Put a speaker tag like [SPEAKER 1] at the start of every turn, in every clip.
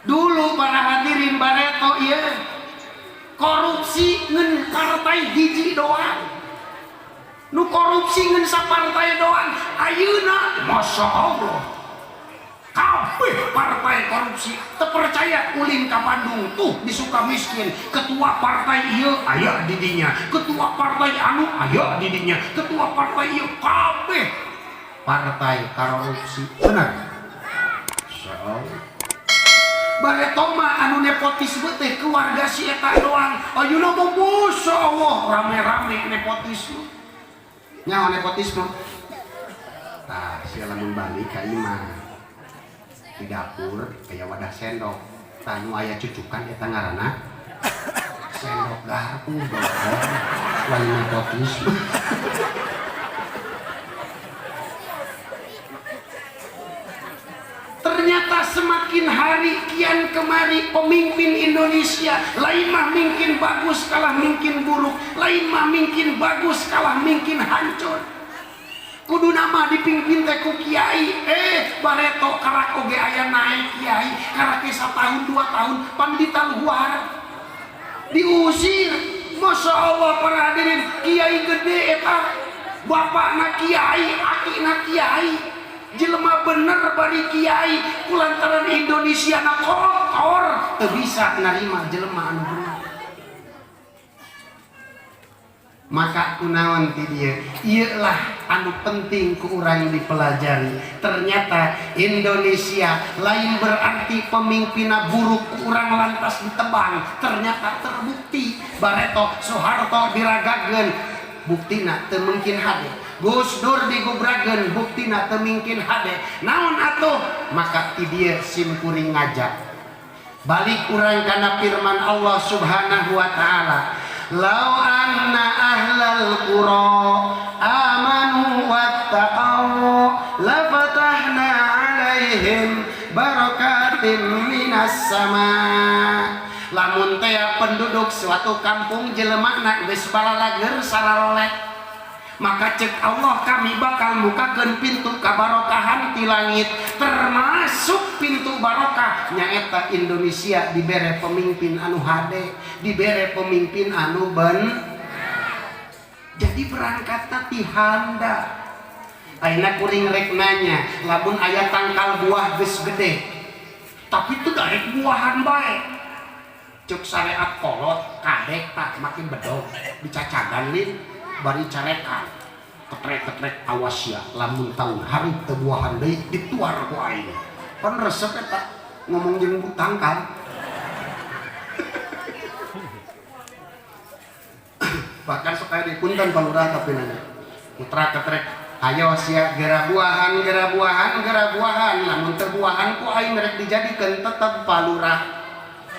[SPEAKER 1] Dulu para hadirin, bareto ieu korupsi ngan partai hiji doang, nu korupsi ngan sapartai doang. Ayeuna Masya Allah, kabeh partai korupsi. Teu percaya, ulin ka Bandung tuh di Sukamiskin, ketua partai ieu aya di dinya, ketua partai anu aya di dinya, ketua partai ieu, kabeh partai korupsi. Benar? Masya Allah. Bareto mah anu nepotisme teh keluarga si eta doang. Ayeuna mah Masya Allah, rame-rame nepotisme. Nyaho nepotisme? Tah, sia lamun balik ka imah, di dapur aya wadah sendok. Tah, nu aya cucukan eta ngaranna sendok garpu, bohong. Lain nepotisme. Ternyata semakin hari kian kemari pemimpin Indonesia lain mah mungkin bagus kalah mungkin buruk, lain mah mungkin bagus kalah mungkin hancur. Kudu nama dipimpin teh ku kiai, bareto karak oge aya naik kiai, karak 1 tahun 2 tahun pan ditaluar, diusir. Masya Allah, para hadirin, kiai gede eta, bapakna kiai, akina kiai, jelema bener bari kiai, kulantaran Indonesia na kotor teu bisa narima jelema anu bener. Maka kunaon ti dieu, ieu lah anu penting ku urang dipelajari. Ternyata Indonesia lain berarti pemimpinna buruk ku urang lantas ditebang. Ternyata terbukti bareto Soeharto diragageun, buktina teu mungkin hade. Gus Dur digubrageun, buktina teu mungkin hade. Naon atuh? Maka ti dieu sim kuring ngajak balik urang kana firman Allah Subhanahu wa taala, "Lau anna ahlal qura amanu wattaqau lafatahna alaihim barakatin minas sama." Lamun teh penduduk suatu kampung jelemana geus balalager sararoleh, maka cek Allah, kami bakal mukakeun pintu kabarokahan ti langit. Termasuk pintu barokah nyaeta Indonesia dibere pemimpin anu hade, dibere pemimpin anu ben. Jadi berangkatna ti handa. Ayeuna kuring rek nanya, lamun aya tangkal buah geus gede tapi teu daek buahan bae, cek syariat kolot kadek tak makin bedog dicacagan lin bari carekan ketrek-ketrek, "Awas ya, lamun tahun hari teu buahan deui dituar ku aing." Pan resep eta ngomong jeung tangkal. Bahkan sok aya di punten, Pak Lurah, tapi nanya putra ketrek, "Ayo sia, gera buahan, gera buahan, gera buahan, lamun teu buahan ku aing rek dijadikeun tetep palurah.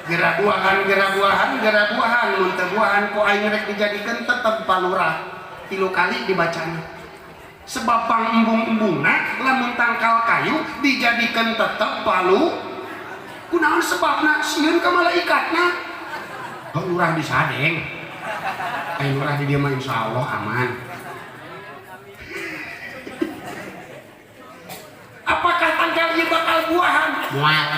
[SPEAKER 1] Gera buahan, gera buahan, gera buahan, mun teu buahan ku aing rek dijadikeun tetep palurah." 3 kali dibacana. Sebab pang embung-embungna lamun tangkal kayu dijadikeun tetep palu, kunaon sebabna? Sieun ka malaikatna. Oh, lurah di sadeng, aya lurah di dieu mah insyaallah aman. Apakah tangkal ieu bakal buahan? Moal.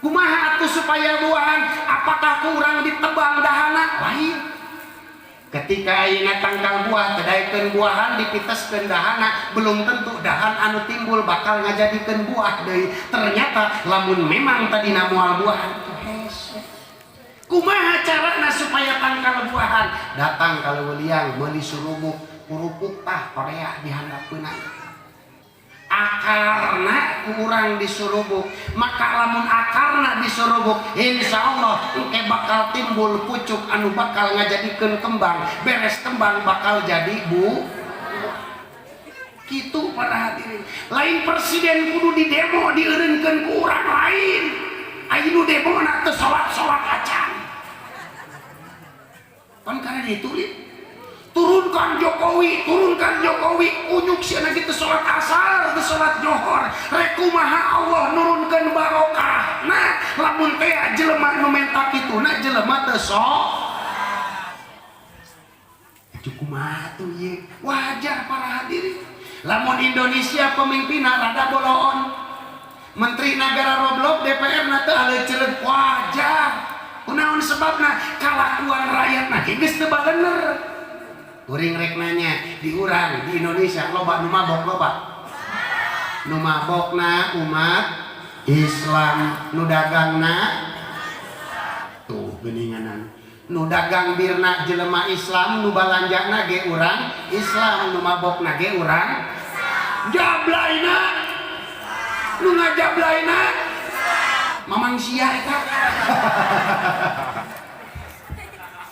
[SPEAKER 1] Kumaha atuh supaya buahan? Apakah kurang ditebang dahana? Lain. Ketika ayeuna tangkal buah teu daekeun buahan, dipiteskeun dahana, belum tentu dahan anu timbul bakal ngajadikeun buah deui. Ternyata lamun memang tadina moal buahan teh hese. Kumaha carana supaya tangkal buahan? Datang ka leuweung, meuli surubuk, kurupuk tah Korea di handapeunna. Akarna kurang disurubuk, maka lamun akarna disurubuk, insya Allah engke bakal timbul pucuk anu bakal ngajadikeun kembang, beres kembang bakal jadi bu. Kitu para hadirin. Lain presiden kudu di demo dieureunkeun ku urang lain. Aya nu demo na teu salat-salat acan. Pan karena ditulis turunkan Jokowi, turunkan Jokowi, unyuk sia gitu salat asar, teu salat johor, rek kumaha Allah nurunkeun barokah? Nah, lamun teh jelema nu menta kituna jelema teu sok. Itu kumaha tuh ieu? Wajar para hadirin. Lamun Indonesia pemimpinna rada boloon, Menteri negara roblok, DPR na teu aleuceureuh, wajar. Kunaon sebabna? Kalakuan rakyatna geus teu balener. Kuring rek nanya, di urang di Indonesia loba nu mabok, loba nu mabokna umat Islam, nu dagangna tuh geuninganan, nu dagang birna jelema Islam, nu balanjana ge urang Islam, nu mabokna ge urang, jablaina nu ngajablaina mamang sia eta.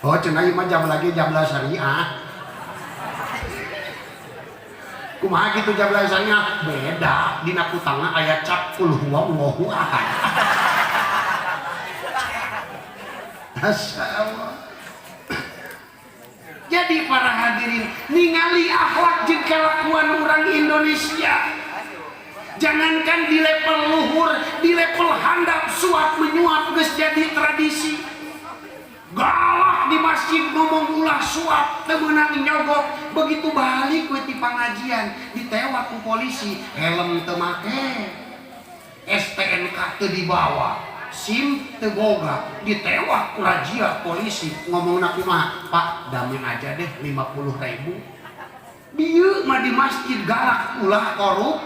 [SPEAKER 1] Oh, cenah ieu mah jabla ge jabla syariah. Kumaha kitu jabla syariah? Beda, dina kutangna aya cap kul huwallahu ahad. Masyaallah. Jadi para hadirin, ningali akhlak jeung kelakuan orang Indonesia, jangankan di level luhur, di level handap suap menyuap geus jadi tradisi. Galak di masjid ngomong ulah suap, teu meunang nyogok. Begitu balik we ti pangajian ditewak ku polisi, helm teu make, STNK teu dibawa, SIM teu boga, ditewak ku razia polisi. Ngomongna kumaha? Pak, damai aja deh 50.000. Dieu mah di masjid galak ulah korup,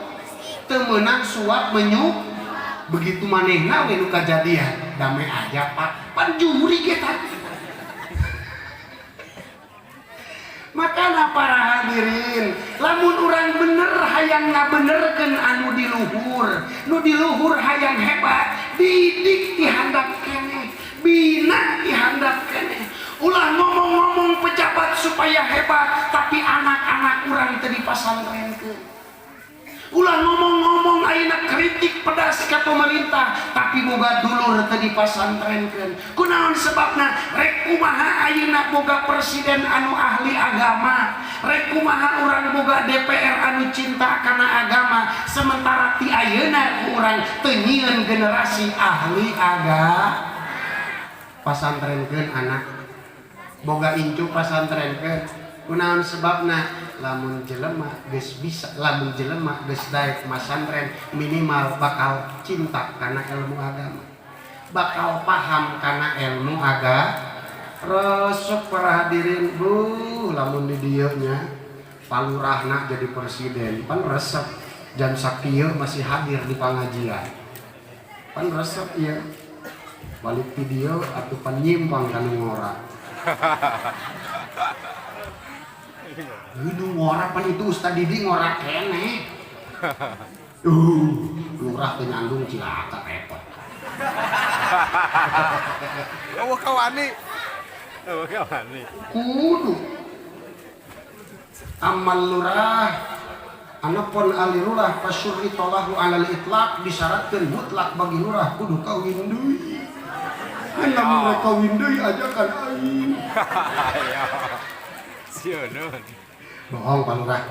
[SPEAKER 1] teu meunang suap menyup. Begitu manehna we nu kajadian, damai aja Pak, pan juri kita. Makana para hadirin, lamun urang bener hayang ngabenerkeun anu di luhur, nu di luhur hayang hebat, didik di handap keneh, bina di handap keneh. Ulah ngomong-ngomong pejabat supaya hebat, tapi anak-anak urang teu dipasantrenkeun. Ulah ngomong-ngomong ayeuna kritik pedas ka pemerintah, tapi boga dulur teu dipasantrenkeun. Kunaon sebabna? Rek kumaha ayeuna boga presiden anu ahli agama, rek kumaha urang boga DPR anu cinta kana agama, sementara ti ayeuna ku urang teu nyieun generasi ahli agama. Pasantrenkeun anak, boga incu pasantrenkeun. Kunaon sebabna? Lamun jelema geus bisa, lamun jelema geus daek masantren, minimal bakal cinta kana ilmu agama, bakal paham kana ilmu agama. Resep para hadirin, bu, lamun di dieu nya palurahna jadi presiden, pan resep jam sakieu masih hadir di pengajian, pan resep ieu balik video atau pan nyimpang kana ngora. Nu ngora pan itu Ustaz Didi ngora keneh. Lurah teu nyandung cilaka repot.
[SPEAKER 2] Eueuh kawani. Eueuh kawani.
[SPEAKER 1] Kudu. Amal lurah anapun ahli lurah pasyurri tolahu alal itlaq, disyaratkeun mutlak bagi lurah kudu kawin deui. Kan lamun rek kawin deui ajakan aing.
[SPEAKER 2] Ayo. Sieun.
[SPEAKER 1] Bohong Pak Lurah,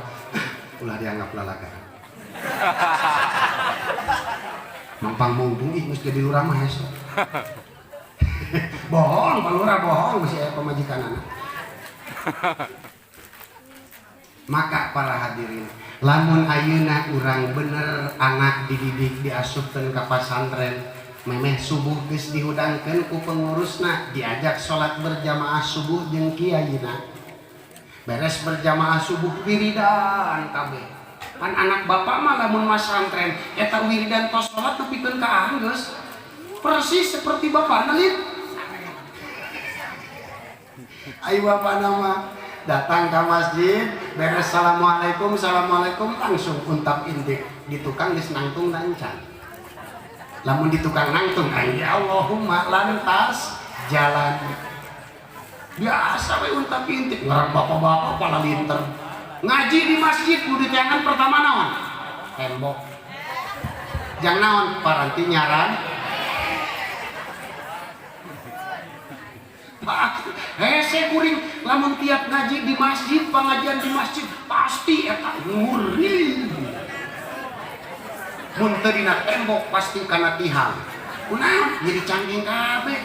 [SPEAKER 1] ulah dianggap lalagaan. Mampang mumpung ih geus jadi lurah mah hese. Bohong Pak Lurah, bohong, masih aya pamajikanana. Maka para hadirin, lamun ayeuna urang bener anak dididik diasupkeun ka pasantren, memeh subuh geus dihudangkeun ku pengurusna, diajak salat berjamaah subuh jeung kiaina. Beres berjamaah subuh wiridan kabeh. Pan anak bapak mah lamun masantren eta wiridan tos salat nepikeun ka anggeus. Persis seperti bapak nelit. Ayo bapak nama datang ke masjid, beres assalamualaikum, assalamualaikum langsung untap intik di tukang geus nangtung lancan. Lamun di tukang nangtung, ya Allahumma lantas jalan. Biasa we untap intik ngarang bapak-bapak pala linter. Ngaji di masjid nu diteangan pertama naon? Tembok. Jang naon? Paranti nyaran. Pak, hese kuring lamun tiap ngaji di masjid, pengajian di masjid pasti eta nguri. Mun teu dina tembok pasti kana tihang. Kunaon? Jadi cangking kabeh.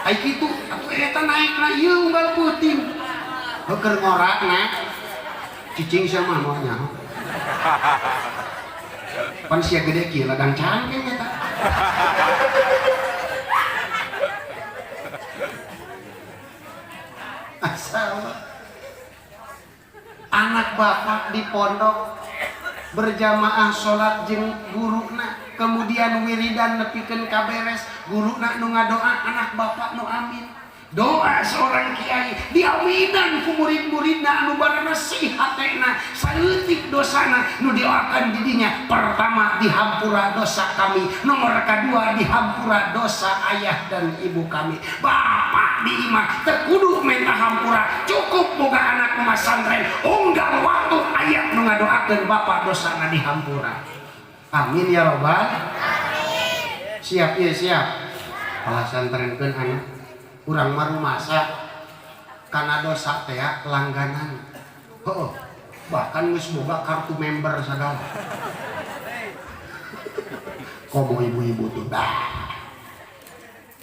[SPEAKER 1] Ai kitu atuh eta naekna ieu unggal peuting. Heukeun ngorakna. Cicing sia mah moal nyaho. Pan sia gede kieu ladang cangkeng eta. Asal anak bapak di pondok berjamaah sholat jeung guruna, kemudian wiridan nepikeun ka beres, guruna nu ngadoa, anak bapak nu amin. Doa seorang kiai diaminan ku murid-muridna anu baranasih hatena saeutik dosana nu dioakan di dinya. Pertama dihampura dosa kami, nomor kedua dihampura dosa ayah dan ibu kami. Bapak di imah teu kudu minta hampura, cukup boga anak nu masantren unggal waktu aya nu ngadoakeun bapak dosana dihampura. Amin ya robbal alamin. Siap ya siap. Pasantrenkeun anak urang mah rumasa kana dosa teh langganan. Heeh. Bahkan geus boga kartu member sagala. Komo ibu-ibu tuh dah.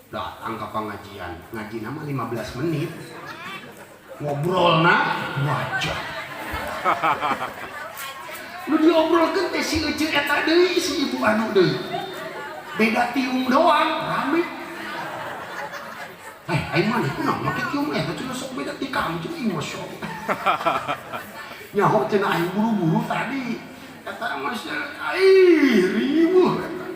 [SPEAKER 1] Datang ke pengajian, ngaji nama 15 menit. Ngobrolna 2 jam. Nu diobrolkeun teh si euceut eta deui, si ibu anu deui. Beda tiung doang, rame. Aing mah kunaon make tiung eta cenah sok beda ti kamu cenah ieu masyaallah. Nyaho cenah aing buru-buru tadi. Eta mah ih riweuh eta.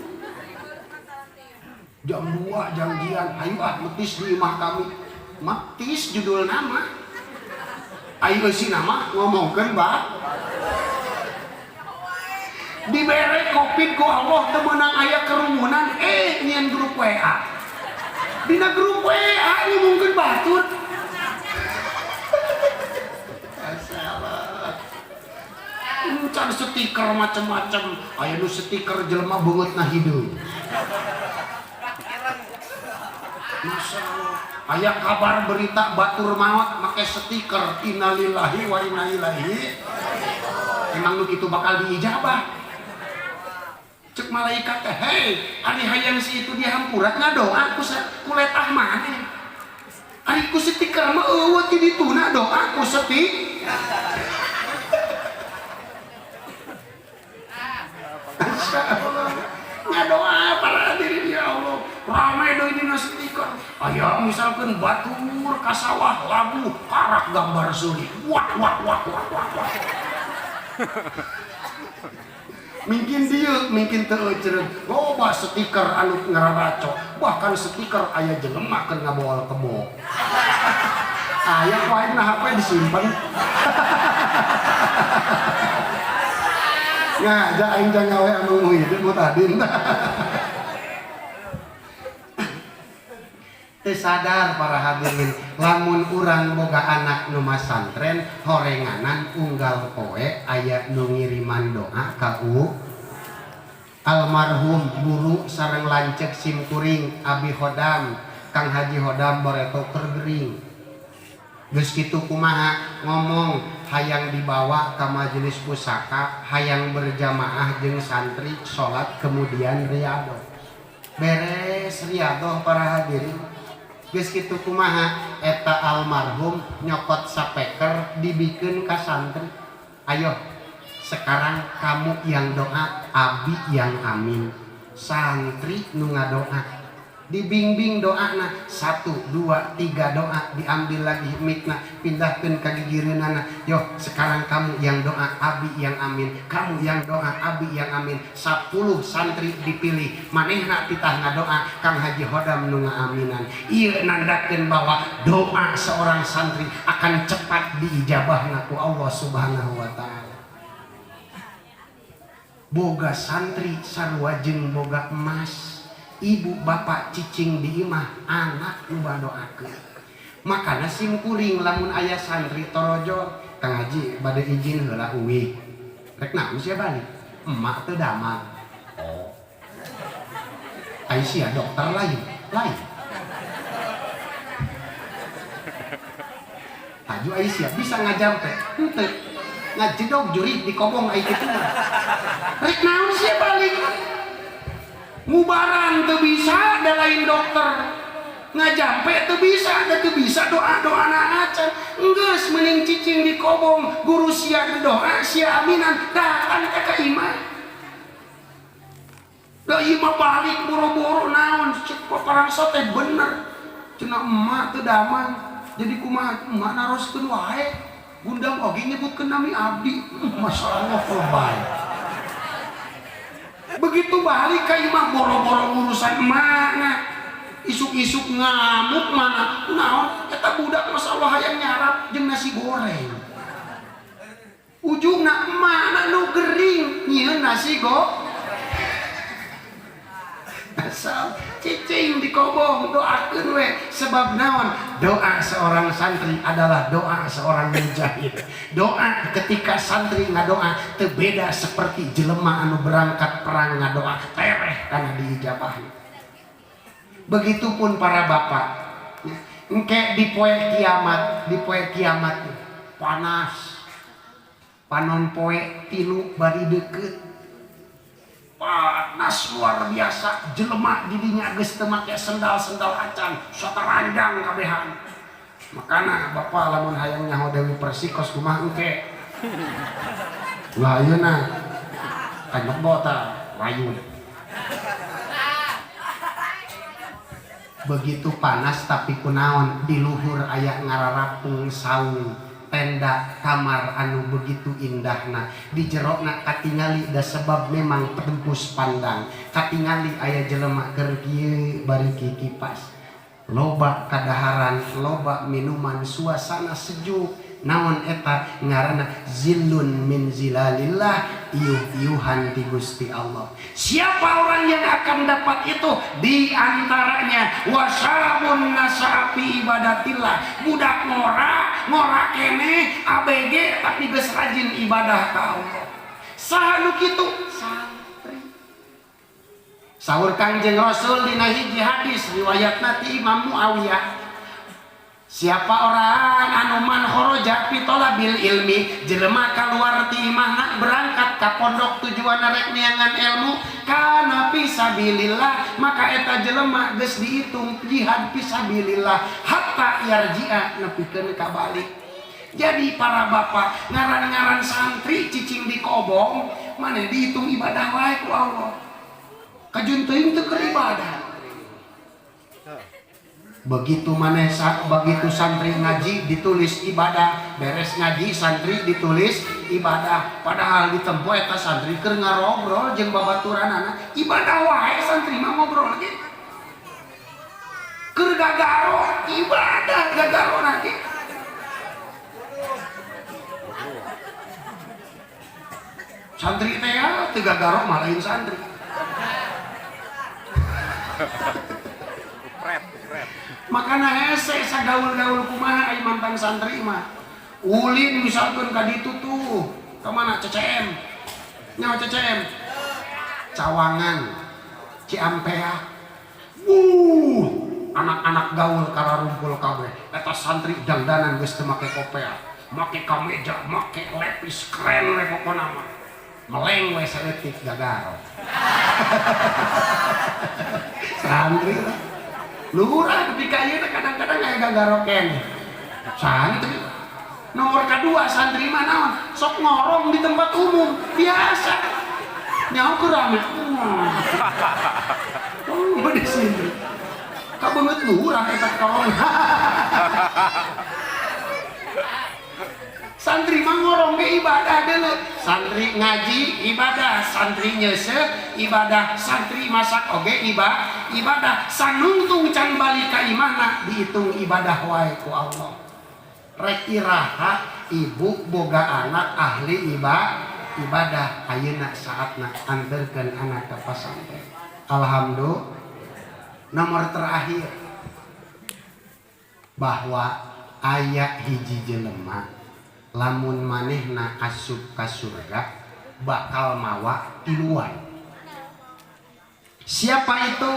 [SPEAKER 1] Jam 2 janjian, ayo ah metis di imah kami. Metis judul nama. Ayo eusi nama ngomongkeun ba. Dibere Covid ku Allah teu meunang aya kerumunan, nyieun grup WA. Dina grup WA ngomongkeun batur. Masalah. Can stiker macem-macem, aya nu stiker jelema beungeutna hideung. Masalah. Aya kabar berita batur maot make stiker innalillahi wa inna ilaihi. Emang nu kitu bakal diijabah? Cek malaikat teh, hei, ari hayang si itu dihampura ngadoa ku kuletah maneh. Ari ku stiker mah eueuh ti dituna doa ku seti. Masyaallah. Ngadoa para hadirin ya Allah. Rame deui dina stiker. Aya misalkan batur ka sawah labuh karak gambar suri. Wah wah wah wah wah wah. Mungkin dia, mungkin teu euceun. Loba stiker anu ngararaco, bahkan stiker aya jelema keur ngabawa kebo. Aya ku aing na HP disimpen. Ngaja aing jang gawe anu Muhyiddin Mutadin. Teu sadar para hadirin, lamun urang boga anak nu masantren horenganan unggal poe aya nu ngiriman doa ka u almarhum guru sareng lanceuk simkuring Abi Hodam Kang Haji Hodam bareto keur gering. Geus kitu kumaha ngomong hayang dibawa ka majelis pusaka, hayang berjamaah jeung santri salat kemudian riyadhah. Beres riyadhah para hadirin. Geus kitu kumaha eta almarhum nyokot sapeker dibikeun ka santri. Ayo sekarang kamu yang doa, abi yang amin. Santri nu ngadoa dibimbing doana 1 2 3 doa diambil lagi mitna pindahkeun ka gigireunana. Yo sekarang kamu yang doa, abi yang amin. Kamu yang doa, abi yang amin. 10 santri dipilih, manehna titah ngadoa, Kang Haji Hodam nu ngaaminan. Ieu nandakeun bahwa doa seorang santri akan cepat diijabahna ku Allah Subhanahu wa taala. Boga santri sarua jeung boga emas. Ibu bapak cicing di imah anak nu badoakeun. Makana sim kuring lamun aya santri torojo, Kang Haji bade izin heula uih. Rek naon sia balik? Emak teu damang. Oh. Ai sia dokter lain, lain. Haju ai sia bisa ngajampe, henteu. Ngajedog jurig di kobong ai kitu mah. Rek naon sia balik? Mubaran teu bisa da lain dokter. Ngajampe teu bisa, da teu bisa doa-doana acan. Geus mending cicing di kobong, guru sia doa, sia aminan, datang ka imah. Da ieu mah balik boro-boro naon cek parangsa teh bener. Cenah emak teu damang. Jadi kumaha emak naroskeun wae. Gundam oge nyebutkeun nami abdi. Masyaallah lebay. Begitu balik ka imah boro-boro urusan emak. Isuk-isuk ngamuk mana naon eta budak masyaallah hayang nyarap jeung nasi goreng. Ujungna emak nu gering nyieun nasi goreng. Asal cicing di kobong doakeun we sebab naon doa seorang santri adalah doa seorang mujahid. Doa ketika santri ngadoa teu beda seperti jelema anu berangkat perang ngadoa tereh kana diijabahna. Begitupun para bapak engke di poe kiamat, di poe kiamat panas panon poe tilu bari deukeut panas luar biasa jelema didinya geus teu make sendal-sendal acan sataranjang kabehan. Makana bapak lamun hayang nyaho Dewi Persik kos kumaha engke ulah ayeuna kanyebot tah rayun. Begitu panas tapi kunaon di luhur aya ngararapung saung tenda kamar anu begitu indahna di jerokna katingali da sebab memang tembus pandang katingali aya jelema keur kieu bari kikipas loba kadaharan loba minuman suasana sejuk naon eta ngaranna zillun min zilalillah iuh-iuhan ti Gusti Allah. Siapa orang yang akan dapat itu? Di antaranya wasabun nasa'a fi ibadatillah, budak ngora ngora keneh ABG tapi geus rajin ibadah ka Allah. Saha nu kitu? Santri. Saur Kangjeng Rasul dina hiji hadis riwayatna ti Imam Muawiyah, siapa orang anu man kharaja fi talabil ilmi, jelema kaluar ti imahna berangkat ka pondok tujuan rek neangan ilmu kana fisabilillah, maka eta jelema geus dihitung jihad fisabilillah hatta yarji'a nepikeun ka balik. Jadi para bapak ngaran-ngaran santri cicing di kobong maneh dihitung ibadah wae ku Allah. Kajun teuing teu keur ibadah. Begitu maneh begitu santri ngaji ditulis ibadah, beres ngaji santri ditulis ibadah, padahal ditempo eta santri keur ngarobrol jeung babaturanana ibadah wae santri mah ngobrol ge. Keur gagaro ibadah gagaro ge. Santri teh ya teu gagaro mah lain santri. Makana hese sagaul-gaul kumaha ai mantan santri mah. Ulin misalkan ka ditu tuh, ka mana CCM? Nyawa CCM? Cawangan, Ciampea. Anak-anak gaul kararumpul kabeh. Eta santri dangdanan geus teu make kopea, make kameja, make lepis keren we pokona mah. Meleng we saeutik gagaro. Santri lah. Lurah ketika ieu kadang-kadang aya gagaro keneh. Santri. Nomor kedua santri mah naon? Sok ngorong di tempat umum biasa. Nyaho keur rame. Oh, di sini. Kabeungeut lurah eta kawan. Santri mah ngorong ge ibadah deuleu. Santri ngaji ibadah, santri nyeuseuh ibadah, santri masak oge ibadah. Sanungtung can balik ka imahna dihitung ibadah wae ku Allah. Rek iraha ibu boga anak ahli ibadah ayeuna saatna anterkeun anak ka pasantren. Alhamdulillah. Nomor terakhir bahwa aya hiji jelema lamun manehna asup ka surga bakal mawa tiluan. Siapa itu?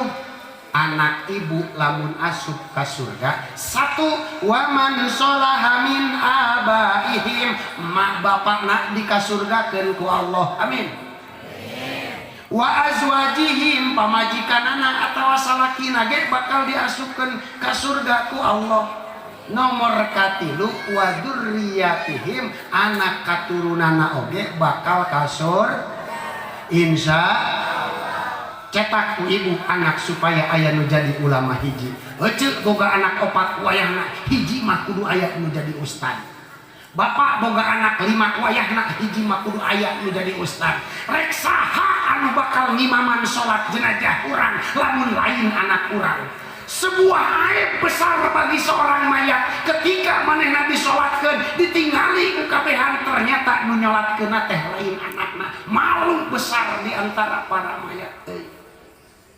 [SPEAKER 1] Anak ibu lamun asup ka surga. Satu, waman sholaha min abaihim, mak bapakna dikasurgakeun ku Allah. Amin. Wa azwajihim, pamajikanana atawa salakina ge bakal diasupkeun ka surga ku Allah. Nomor katilu, wa dzurriyyatihim, anak katurunana oge bakal kasur insya Allah. Cetak ku ibu anak supaya aya nu jadi ulama hiji. Ece boga anak opat, wayahna hiji mah kudu aya nu jadi ustad. Bapak boga anak lima, wayahna hiji mah kudu aya nu jadi ustad. Rek saha anu bakal ngimaman salat jenazah urang lamun lain anak urang? Sebuah aib besar bagi seorang mayat ketika manehna disolatkeun, ditingali ku kabehan, ternyata nu nyolatkeun teh lain anakna. Malu besar di antara para mayat euy.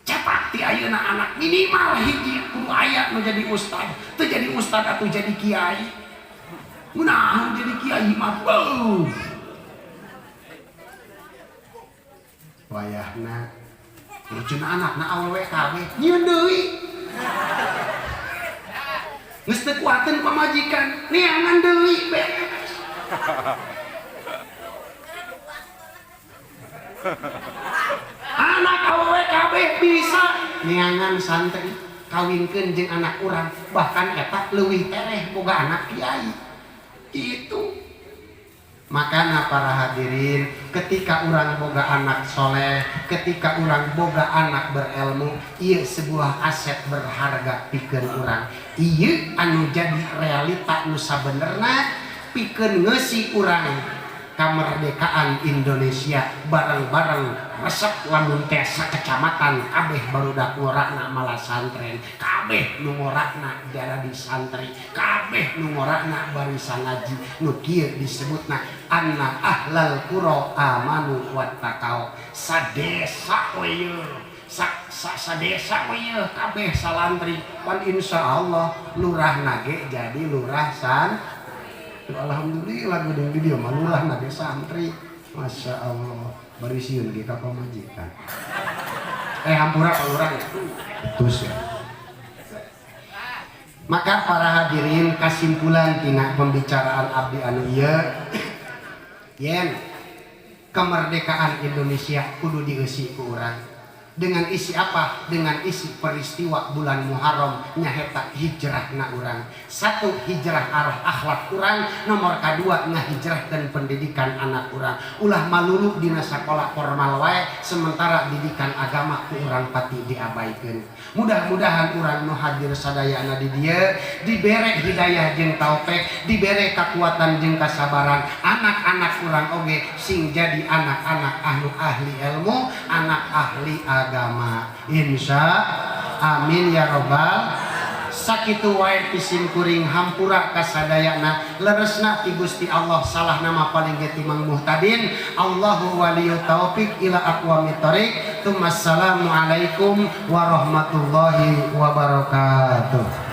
[SPEAKER 1] Cetak ti ayeuna anak minimal hiji kudu aya nu jadi ustad. Teu jadi ustad atuh jadi kiai. Munahan jadi kiai mah beuh. Wayahna rujuna anakna awewe kabeh nyieun deui. Geus teu kuateun pamajikan, neangan deui beres. Anak awewe kabeh bisa neangan santri, kawinkeun jeung anak urang, bahkan eta leuwih tereh boga anak kiai. Itu makana para hadirin, ketika urang boga anak soleh, ketika urang boga anak berilmu, ieu sebuah aset berharga pikeun urang. Ieu anu jadi realita nu sabenerna pikeun ngeusi urang kemerdekaan Indonesia bareng-bareng resep. Lamun teh sakecamatan kabeh barudak ngorana malah santren, kabeh nu ngorana jaradi santri, kabeh nu ngorana barisan ngaji. Nu kieu disebutna anna ahlal qura amanu wattaqau. Sadesa we yeuh, sadesa we yeuh kabeh salantri, pan insyaallah lurah ge jadi lurah san. Alhamdulillah geuning di dieu mah lurah ge santri. Masya Allah, bari sieun ge ka pamajikan. Hampura ka lurah ya. Betus ya. Maka para hadirin, kesimpulan tina pembicaraan abdi anu ieu, yen kemerdekaan Indonesia kudu dieusi ku urang. Dengan isi apa? Dengan isi peristiwa bulan Muharram nyaheta hijrahna urang. Satu, hijrah arah akhlak urang, nomor kedua ngahijrahkeun pendidikan anak urang. Ulah malulu dina sakola formal wae sementara didikan agama ku urang pati diabaikeun. Mudah-mudahan urang nu hadir sadayana di dieu dibere hidayah jeung taufik, dibere kekuatan jeung kasabaran. Anak-anak urang oge sing jadi anak-anak anu ahli ilmu, anak ahli agama. Insya amin ya robbal. Sakitu wae pisim kuring, hampura kasadayana, leresna ti Gusti Allah, salah nama paling ge timang muhtadin. Allahu waliyut taufik ila aqwamit thoriq. Assalamualaikum warahmatullahi wabarakatuh.